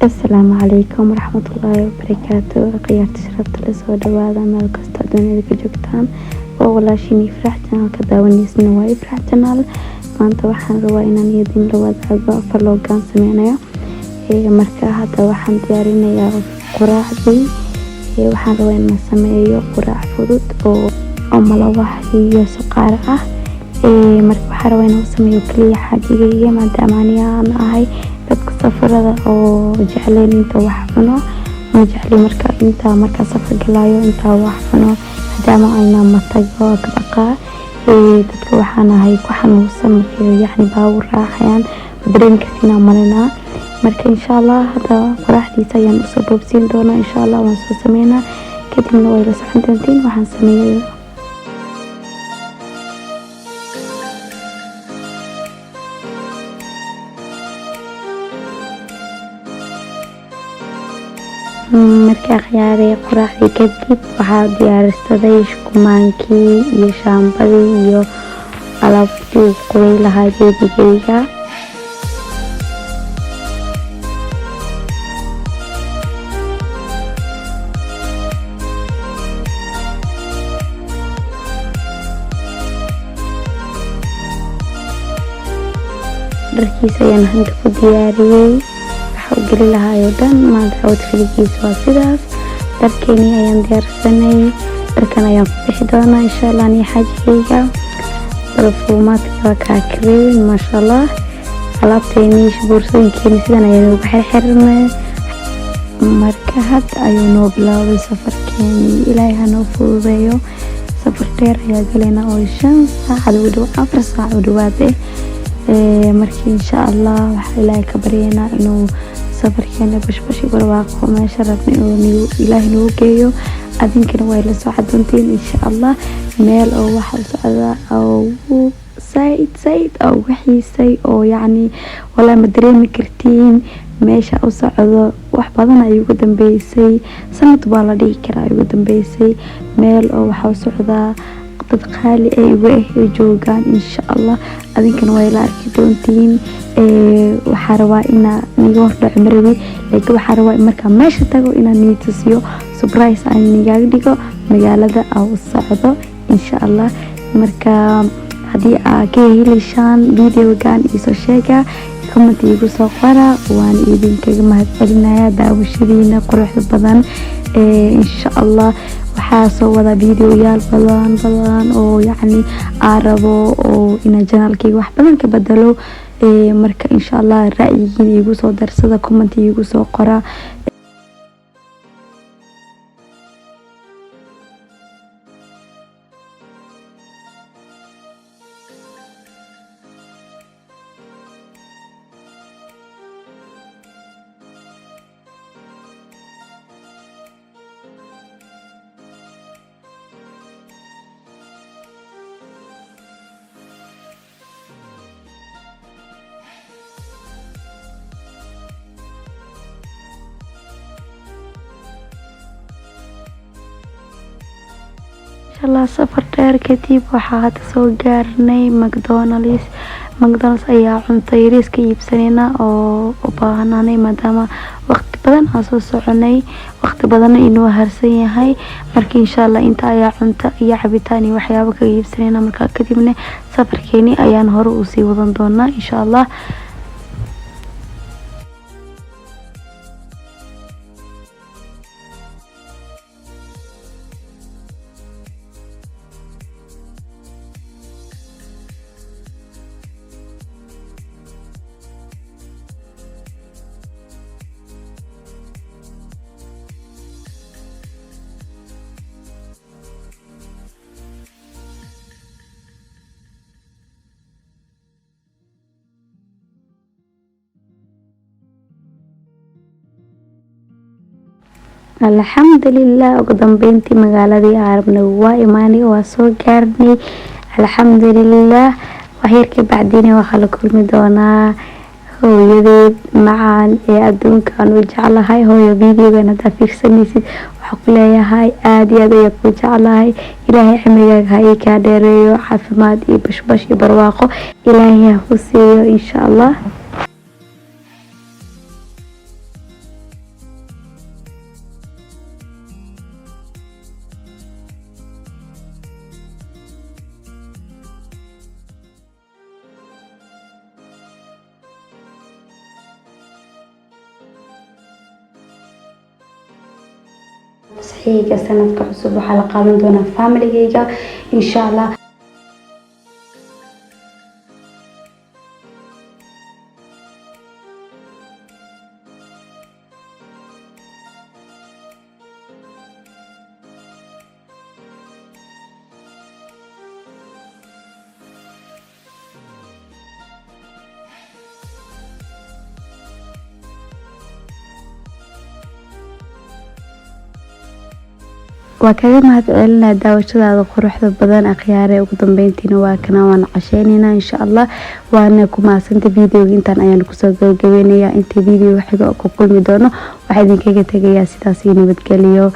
Asalaamu calaykum waraxmatullaahi wabarakaatu. Khiyaarta sharafta la, soo dhawaada meel kasta dunida ka joogtaan. Waa walaashiin Ifraax. Channelka daawanaysna waa Ifraax Channel. Maanta waxaan rabaa inaan idin la wadaago vlogaan sameynayo. Marka hadda waxaan diyaarinayaa quraacdii. Waxaan rabaa inaan sameeyo quraac fudud oo malawax iyo suqaar ah. Marka waxaan rabaa inaan sameeyo kaliya xaajigayga, maadaama aniga aan ahay dadka safarada oo jecleen inta wax cuno. Ma jecli marka inta markaa safar galaayo intaa wax cuno, maadaama ayna matago ka baqaa. Dadka waxaan ahay ku xanuunsan markay yacni baabuur raacayaan, ma dareemi kartiin aan malinaa. Marka insha Allah hadda quraacdiisa ayaan usoo boobsiin doonaa. Insha Allah waan soo sameynaa, kadibna way la socon doontiin waxaan sameeyay. Markaa khiyaaray quraacdii kadib, waxaa diyaarsaday shukumaankii iyo shaambadii iyo alaabtii uu qubay lahaa babygayga. Dharkiisa ayaan hanta ku diyaariyey, waxa u geli lahaa oo dhan. Maanta outfitkiisa waa sidaas. Dharkeenii ayaan diyaarsanay, dharkan ayaan ku bixi doonaa insha Allah aniga xaajigayga. Barfuumaadka waa kaa kareyn, maasha Allah. Alaabteenii, boorsooyinkeeni sidan ayaan ugu xirxirnay. Marka hadda ayuu noo bilaabay safarkeenii. Ilaahay ha noo fududeeyo. Safar dheer ayaa galaynaa oo 5 saacad u dhow, 4 saac u dhawaad eh. Marka insha Allah waxaa Ilaahay ka baryaynaa inuu safarkeena bashbash iyo barwaaqo meesha rabna inuu Ilaahay nagu geeyo. Adinkana way la soo doontiin insha Allah. Meel oo waxa u socda oo saaid saaid oo uga xiisay oo yacni walaa ma dareemi kartiin meesha u socdo. Wax badan ay ugu dambeysay, sanad baa la dhihi karaa ay ugu dambeysay. Meel oo waxa u socdaa dad qaali ay uga ah ay joogaan. Insha Allah adinkana way la arki doontiin. Waxaa rabaa inaa niga hordhaco marabi, laakiin waxaa rabaa in markaa meesha tago inaan nii tusiyo, surprise aan nigaga dhigo magaalada aan u socdo insha Allah. Marka haddii aa ka heleyshaan videogan, iisoo sheega, comment iigu soo qora. Waan idinkaga mahadcelinayaa daawashadiina quruxda badan. Insha Allah waxaa soo wadaa videoyaal badan badan oo yacni aan rabo oo inaan channelkayga wax badan ka bedelo. Marka insha Allah ra'yigiina iigu soo darsada, comment iigu soo qora. Inshallah safar dheer kadib waxaa hadda soo gaarnay McDonald's. McDonald's ayaa cunto yariis ka iibsanayna oo u baahananay, maadaama waqti badan aan soo soconay, waqti badanna inuu harsan yahay. Marka insha Allah inta ayaa cunto iyo cabitaan iyo waxyaabo kaga iibsanayna. Markaa kadibna safarkeeni ayaan hore usii wadan doonaa insha Allah. Alxamdulilah, ugu dambeyntii magaaladii aan waa imaanay, waa soo gaarnay, alxamdulilah. Waxyar ka bacdina waxaa la kulmi doonaa hooyadeed macaan ee adduunka aan u jeclahay. Hooyo, videogan haddaa fiirsanaysid, waxaa ku leeyahay aada iyo aad ayaa kuu jeclahay. Ilaahay cimrigaaga ha ii kaa dheereeyo, caafimaad iyo bashbash iyo barwaaqo Ilaahay ha ku siiyo insha Allah. Fasaxiyga sanadka cusub waxaa la qaadan doonaa familigayga, insha Allah. Waa kaga mahad celinaa daawashadaada quruxda badan, akhyaare. Ugu dambeyntiina waa kana, waan casheyneynaa, insha Allah. Waana ku mahadsanta. Videoga intaan ayaan kusoo gabagabeynaya. Inta video xiga ku kulmi doono, waxaa idinkaga tegayaa sidaas iyo nabadgeliyo.